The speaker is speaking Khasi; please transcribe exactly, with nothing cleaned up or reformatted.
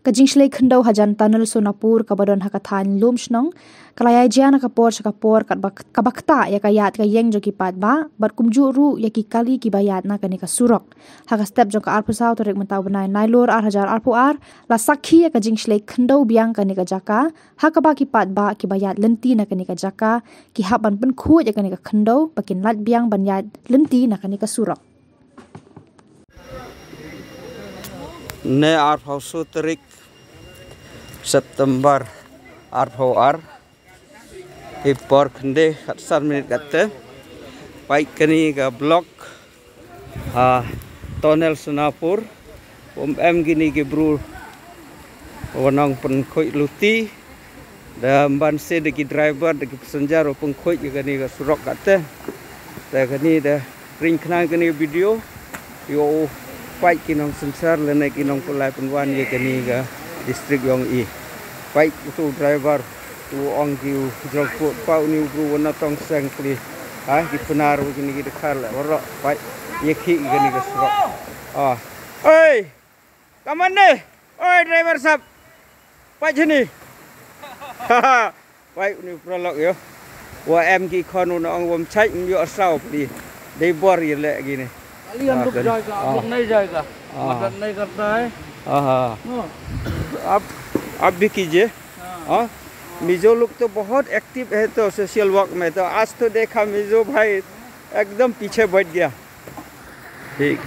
Ka jingshlei khyndew hajan tunnel Sonapur kaba don ha ka thaiñ Lumshnong ka la ïai jia na ka por sha ka por katba kaba ktah ïa ka ïaid ka ïeng jong ki paidbah bad kumjuh ruh ïa ki kali kiba ïaid na kane ka surok. Ha ka step jong ka arphew saw tarik mynta u bnai Nailur ar hajar arphew ar la sakhi ïa ka jingshlei khyndew biang kane ka jaka ha kaba ki paidbah kiba ïaid lynti na kane ka jaka ki hap ban pynkhuid ïa kane ka khyndew ba kin lait biang ban ïaid lynti na kane ka surok. Ne arphew saw tarik September arphew ar, ki por khynde khatsan minit katte, pait kani ka block ha tunnel Sonapur, um em kini ki bru wa nang pynkhuid luti da ban se da ki driver da ki passenger u pynkhuid ïa kani ka surok katte. Te kani da ring khnang kani video ïoh u pait ki nongsynshar lane ki nongpynlait pynwan ïa kani ka district yong i. Pait utu driver u ong ki u jrong kut pa uni u bru wa na tong seng pli. Ha ki Pnar wa kini ki Dkhar le waroh pait ïa ki kani ka surok. Ah. Oi! Kaman ne? Oi driver sap. Pait hini. Pait uni prolog yo. Wa em ki khon u na ong wam chait um ïoh saw pli. Dei bor ïa le kini. खाली हम लोग जाएगा, आप लोग नहीं जाएगा। मदद नहीं करता है। हाँ। आप आप भी कीजिए। हाँ। मिजो लोग तो बहुत एक्टिव है तो सोशल वर्क में, तो आज तो देखा मिजो भाई एकदम पीछे बैठ गया। ठीक।